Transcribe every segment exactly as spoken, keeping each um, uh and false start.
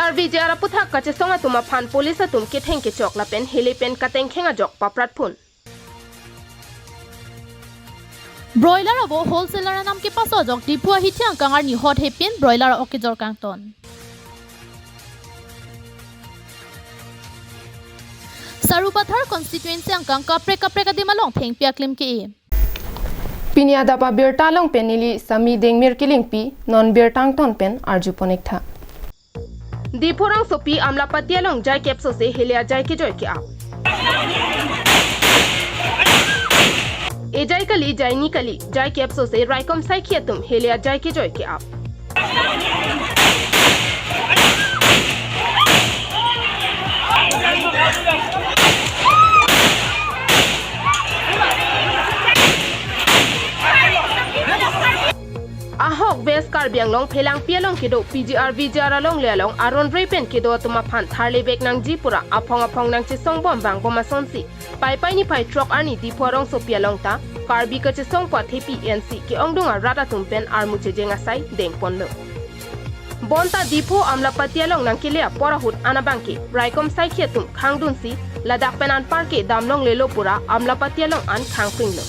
Karbi J R aputhak kachesong atum aphan police atum ketheng kechok lapen hele pen katengkheng ajok paprat phun. Broiler avo wholesaler anam kepaso ajok Diphu ahithi angkang arni hot hepin broiler a-ok kejor kangton. Sarupathar constituency angkang kaprek kaprek adim along thengpi aklim ke-e. Pini adap abirta along pen neli Sami Dengmir Kilingpi, non birta angton pen arjupon ik tha. Diphu rongsopi Amlapatti along jai kepso se hele ajai kejoi ke-ap. Ejai kali, jaini kali, jai kepso se raikom saikhi atum hele ajai kejoi ke-ap. Ahok West Karbi Anglong Phelangpi along kedo P G R V G R alongle along aron re pen kedo atum aphan tharlevek nangji pura aphong aphong nangchesong bom vangbom asonsi Paipai niphai throk arni Diphu arongsopi along ta Karbi kachesong pathepi ensi ke-ongdung arat atum pen armu chejeng asai dengponlo. Bonta Diphu Amlapatti along nangkele apor ahut an abangke raikom saikhi atum khangdunsi ladak pen anparke damlonglelo pura Amlapatti along an khangpinglo.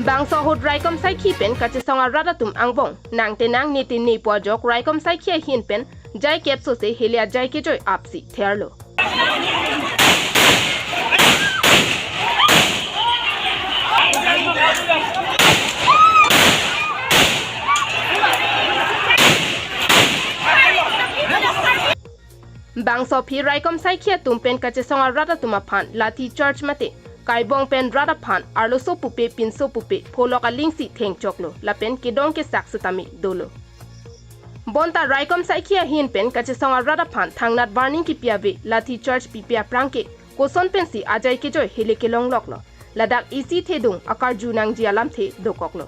Bangso ahut raikom saikhi pen kachesong arat atum angbong nangtenang nete nepo ajok raikom saikhi ahin pen jai kepso se hele ajai kejoi apsi therlo. Bangso aphi raikom saikhi atum pen kachesong arat atum aphan lathi charge mate kaibong pen rat aphan arloso pupe pinso pupe pholok alingsi thengchoklo lapen kedong kesak setame dolo. Bonta raikom saikhi ahin pen kachesong arat aphan thangnat warning kipi ave lathi charge pipe aphrang ke koson pensi ajai kejoi hele kelongloklo, ladak isi thedung akarju nangji alamthe dokoklo.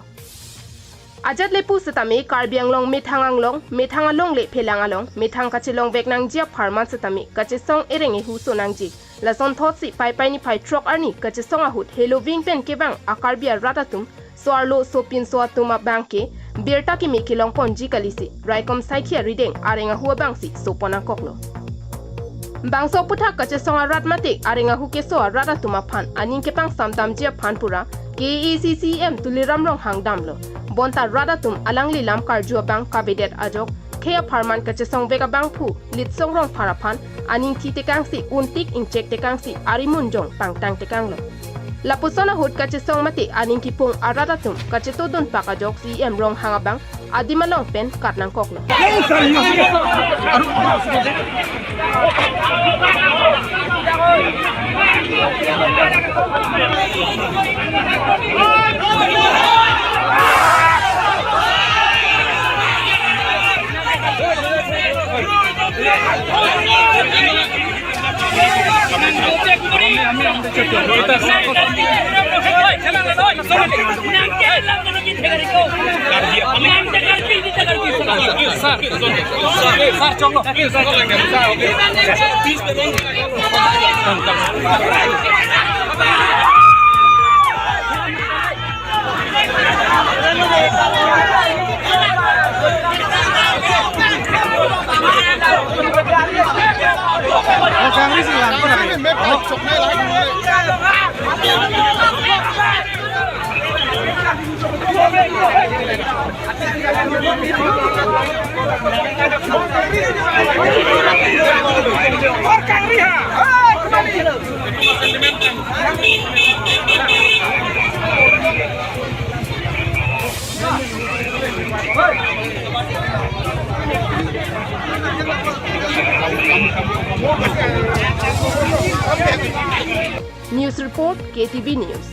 Ajat le pu setame Karbi Anglong methang anglong, methang alongle Phelang along methang kachelongvek nangji apharman setame kachesong ereng ehu so nangji. Lason thotsi Paipai niphai throk arni kachesong ahut heloving pen kevang a-Karbi arat atum so-arlo sopinso atum abangke birta keme kelongponji kalisi raikom saikhi arideng areng ahu abangsi sopon nangkoklo. Bangso aputhak kachesong arat mate areng ahu keso arat atum aphan aning kepangsam damji aphan pura K A A C C E M Tuliram Ronghang damlo. Bonta rat atum alangli lam karju abang kavedet ajok khei apharman kachesongvek abangphu Litsong Rongphar aphan aning thi tekangsi untik ingchek tekangsi arimun jong pangtang tekanglo. Lapuson ahut kachesong mate aning kipung arat atum kachetodunpak ajok C E M Ronghang abang adim along pen kat nangkoklo. News report, K T V News.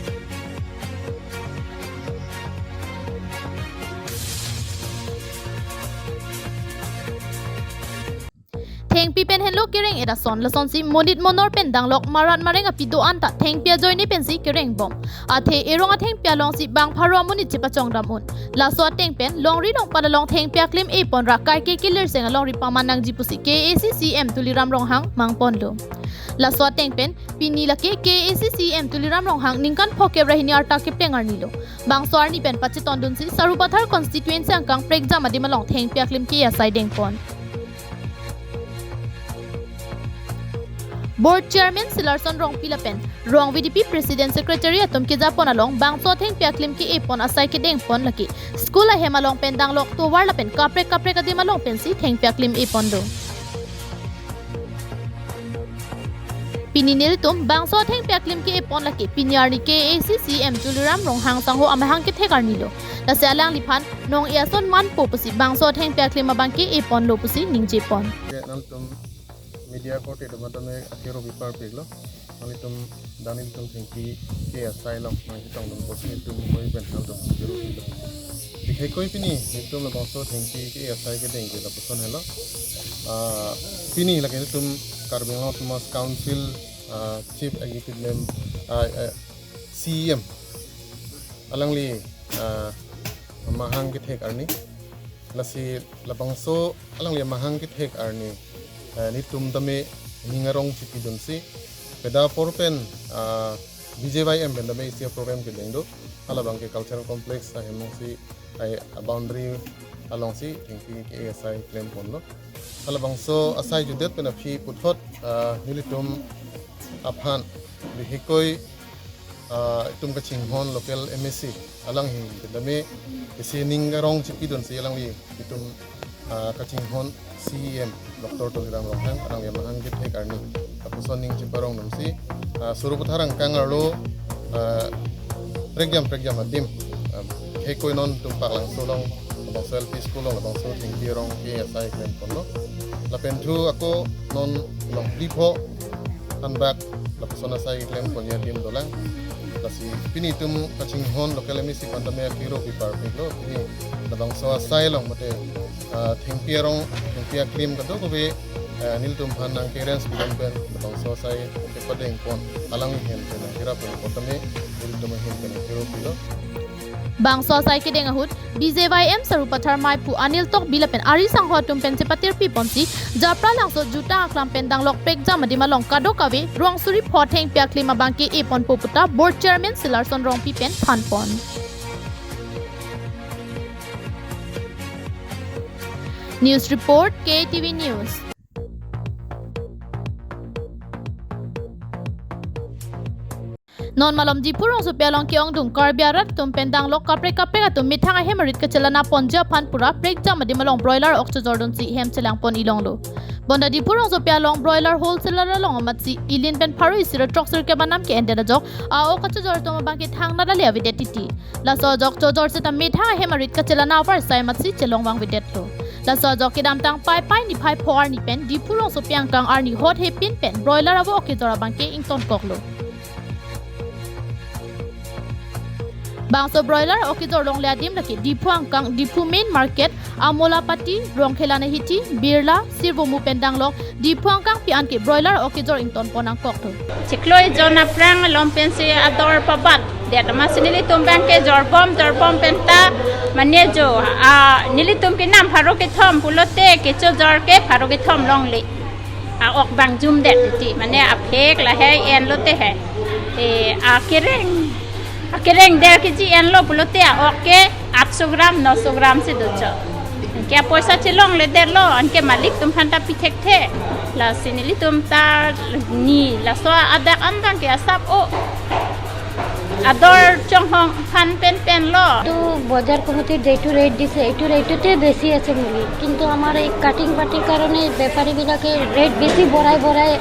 Thengpi pen henlo kereng-et ason, lasonsi monit monor pen danglok marat mareng api do-an ta thengpi ajoine pensi kereng bom. Athe erong athengpi alongsi bang pharo amonit chepachong dam un. Laso ateng pen longri longpat along thengpi aklim epon ra kaike kelirseng alongri paman nangji pusi K A A C C E M Tuliram Ronghang mangponlo. Laso ateng pen pini lake K A A C C E M Tuliram Ronghang ningkan phokep ra hini arta kepleng arni lo. Bangso arni pen pachetondunsi Sarupathar constituency angkang prekjam adim along thengpi aklim ke-e asai dengpon. Board Chairman Silarson Rongpi lapen Rong V D P President Secretary atum kejapon along bangso athengpi aklim ke-epon asai kedengpon lake school ahem along pen danglok tovar lapen kaprek kaprek adim along pensi thengpi aklim epon do. Pini nelitum bangso athengpi aklim ke-epon lake pini arni K A A C C E M Tuliram Ronghang sangho amahang kethek arni lo. Lasi alangliphan nong-e ason manpo pusi bangso athengpi aklim abang ke-eponlo pusi ningjepon. Ke nangtum media korte atum tame akero bipar peklo. Nanglitum dani tum thengpi ke-e asai along nangchetongdun pusi nelitum koi pen nangtum akero peklo. Bikhekoi pini nelitum labangso thengpi ke-e asai kedeng ke lapuson helo. Ah, pini lake nelitum Karbi Anglong Autonomous Council, ah, Chief Executive Mem-, ah, eh, C E M alangli, ah, amahang kethek arni. Lasi labangso alangli amahang kethek arni, eh, nelitum tame ning arong chipidunsi peda apor pen, ah, B J Y M pen tame isi program kedeng do. Halabang ke cultural complex ahem alongsi, ai, boundary alongsi thengpi ke-e asai klemponlo. Halabangso asai jutdet pen aphi puthot, ah, nelitum aphan bikhekoi, ah, itum kachinghon local M A C alang ahin pen tame isi ning arong chipidunsi alangli itum, ah, kachinghon C E M Doctor Tuliram Ronghang alangli amahang kethek arni lapuson ning cheparongdunsi, ah, Sarupathar angkang arlo, ah, prekjam prekjam adim, ah, bikhekoi non itum Paklangso along labangso L P school along labangso thengpi arong ke-e asai klemponlo. Lapen thu ako non along phli pho anbak lapuson asai klemponji adim dolang. Lasi pini itum kachinghon local M A C aphan tame akero bipar peklo. Pini labangso asai along mate, ah, thengpi arong, thengpi aklim kadokave, ah, nelitum aphan nangke-arrange pidun pen labangso asai kepadengpon alang ahin pen nangkerapon apot tame nelitum ahin pen akero pilo. Bangso asai kedeng ahut B J Y M Sarupathar maiphu Anil Tokbi lapen ari sangho atum pen chepatirpiponsi Japralangso jutang aklam pen danglok prekjam adim along kadokave rong suri pho thengpi aklim abang ke-eponpo puta Board Chairman Silarson Rongpi pen thanpon. News report, K T V News. Non malom Diphu rongsopi along ke-ongdung Karbi arat atum pen danglok kaprek kaprek atum methang ahem arit kachelanponji aphan pura prekjam adim along broiler ok chojordunsi hem chelangpon ilonglo. Bonta Diphu rongsopi along broiler wholesaler along amatsi ilin pen pharo isi ra throksur kebanam ke-endet ajok a-ok kachojor atum abang ke thangnat ale avedet titi. Laso ajok chojor seta methang ahem arit kachelana avarsai amatsi chelongvangvedetlo. Laso ajok kedamtang Paipai niphai pho arni pen Diphu rongsopi angkang arni hot hepin pen broiler avo ok kejor abang ke ingtonkoklo. Bangso broiler ok kejor longle adim lake Diphu angkang, Diphu main market, Amolapati, Rongkhela Nahithi, Birla, Sirvomu pen danglok Diphu angkang pi-an ke broiler ok kejor ingtonpon nangkoklo. Chiklo ejon aphrang along pensi ador pabatdet amatsi nelitum abang ke jorbom jorbom penta mane jo, ah, nelitum kenam pharo kethom pulote kechojor ke pharo kethom longle. A-ok abang jumdet titi, mane aphek lahai enlote he. E, akereng, akereng der kg enlo pulote a-ok ke atso gram, noso gram si dochot. Anke apoisa chelongledetlo, anke malik atum aphanta pi thekthe. Lasi nelitum ta ni laso adak an abang ke asap o. Ador chonghong aphan penpenlo. তো বজাৰ কমিটিত যিটো ৰেট দিছে, এইটো ৰেটতে বেছি আছে মুৰ্গী, কিন্তু আমাৰ এই কাটিং পাৰ্টিৰ কাৰণে বেপাৰীবিলাকে ৰেট বেছি বঢ়াই বঢ়াই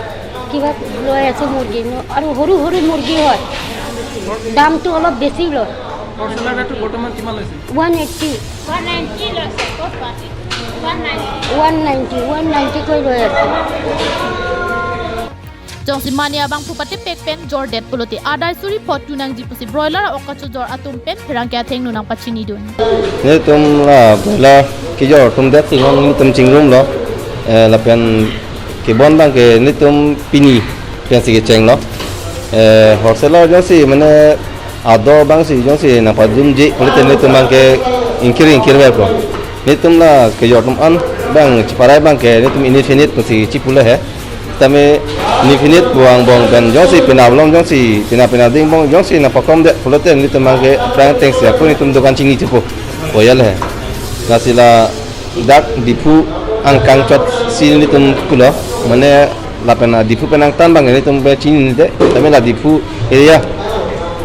কিবা লৈ আছে মুৰ্গী, আৰু সৰু সৰু মুৰ্গী হয়, দামটো অলপ বেছি লয়। হ'লচেলাৰ ৰেটটো বৰ্তমান কিমান লৈছে? One eighty. ওৱান নাইণ্টি লৈছে, ক'ত পাবি? One ninety. One ninety, one নাইণ্টিকৈ লৈ আছে। Jongsi mane abangphu patepek pen jordet pulote adai suri pho tu nangji pusi broiler ok kachojor atum pen pherangke athengno nangpachinidun. Nelitum la broiler kejor atum det si non nelitum chingrumlo, eh, lapen kebon abang ke nelitum pini pensi kechenglo. Eh, wholesaler jongsi mane ador abangsi jongsi nangpajumji pulote nelitum abang ke ingkir ingkir verpo. Nelitum la kejor atum an abang chiparai abang ke nelitum indefinite pusi chipule he. Tame nephinit pu angbong pen jongsi pina avalom jongsi pina pina ding angbong jongsi nangpakomdet pulote nelitum abangke aphrang atengsi ako nelitum dokan chini chepo. Oyal he. Lasi ladak Diphu angkang chotsi nelitum pulo. Mane lapen a Diphu pen angtan abang nelitum pen chinide. Tame la Diphu area.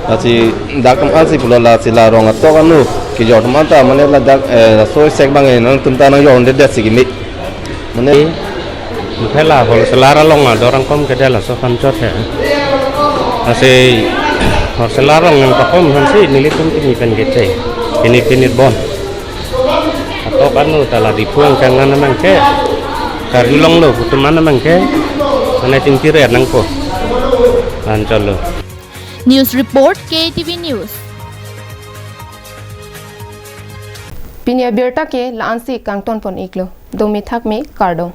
Lasi dak atum ansi pulo lasi la rong atok anu kejor atum anta mane ladak, eh, laso sek abang nangtum ta nangjordedetsi keme. Mane, mane la wholesaler along ador angkom kedo laso aphan chot he. Lasi wholesaler along nangpakom aphansi nelitum pini pen kecheng. Pini pini bon. Atok anu ta la Diphu angkang an abangke. Karjulonglo pu atum an abangke. Mane chingkir nangpo. Ancholo. News report, K T V News. Pini abirta ke la-ansi kangton pon iklo. Dome thakme, kardom.